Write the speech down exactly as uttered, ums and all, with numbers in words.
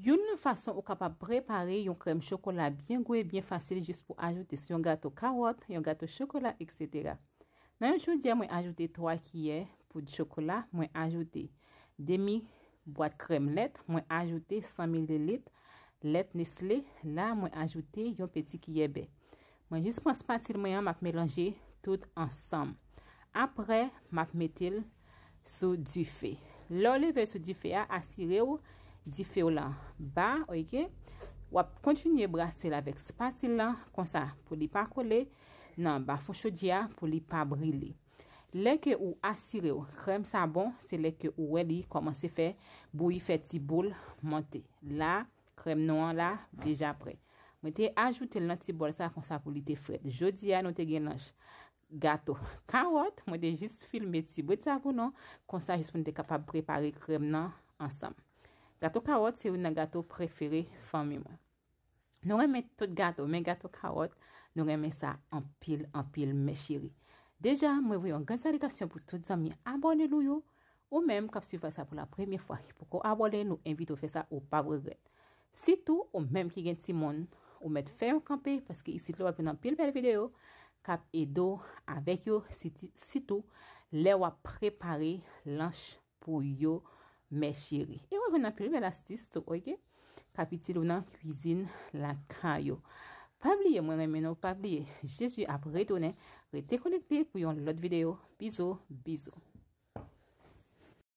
Youn nan fason ou kapab prepare yon krèm chokola byen gou e byen fasil jis pou ajoute sou yon gato kawòt, yon gato chokola, etsetera. Nan yon chodyè, mwen ajoute twa kiyè poud chokola, mwen ajoute demi bwat krèm lèt, mwen ajoute san mililit lèt Nestlé, la mwen ajoute yon peti kiyè bè. Mwen jis pran spatil mwen an, m ap melanje tout ansanm. Apre, m ap mete l sou dife. Lè w leve l sou dife a, asire w dife w lan ba, oke? W ap kontinye brase l avèk spatil lan, konsa, pou li pa kole nan bafon chodyè a, pou li pa brile. Lè ke ou asire w krèm sa bon, se lè ke ou wè li kòmanse fè bouyi, fè ti boul monte. La, krèm nou an la deja prè. Mwen te ajoute l nan ti bòl sa konsa pou li te frèt. Jodi a, nou te gen lanch gato kawòt. Mwen te jis filme ti bout sa pou nou, konsa jis pou nou te kapab prepare krèm nan ansanm. Gato kawòt se youn nan gato prefere fanmi mwen. Nou renmen tout gato, men gato kawòt, nou renmen sa anpil, anpil, mes chéries. Deja, mwen voye yon gran salitasyon pou tout zanmi abòne nou yo. Ou menm k ap swiv sa pou la premyè fwa, ki poko abòne, nou envite w fè sa, ou p ap regrèt. Sitou, ou menm ki gen timoun, ou mèt fè yon kanpe, paske isit la w ap jwenn anpil bèl videyo k ap ede w avèk yo, siti-, sitou lè w ap prepare lanch pou yo, mes chéries. E w ap jwenn anpil bèl astis tou, oke? K ap itil ou nan kwizin lakay ou. Pa bliye, mwen renmen nou, pa bliye, Jezi ap retounen, rete konekte pou yon lòt videyo. Bizou, bizou.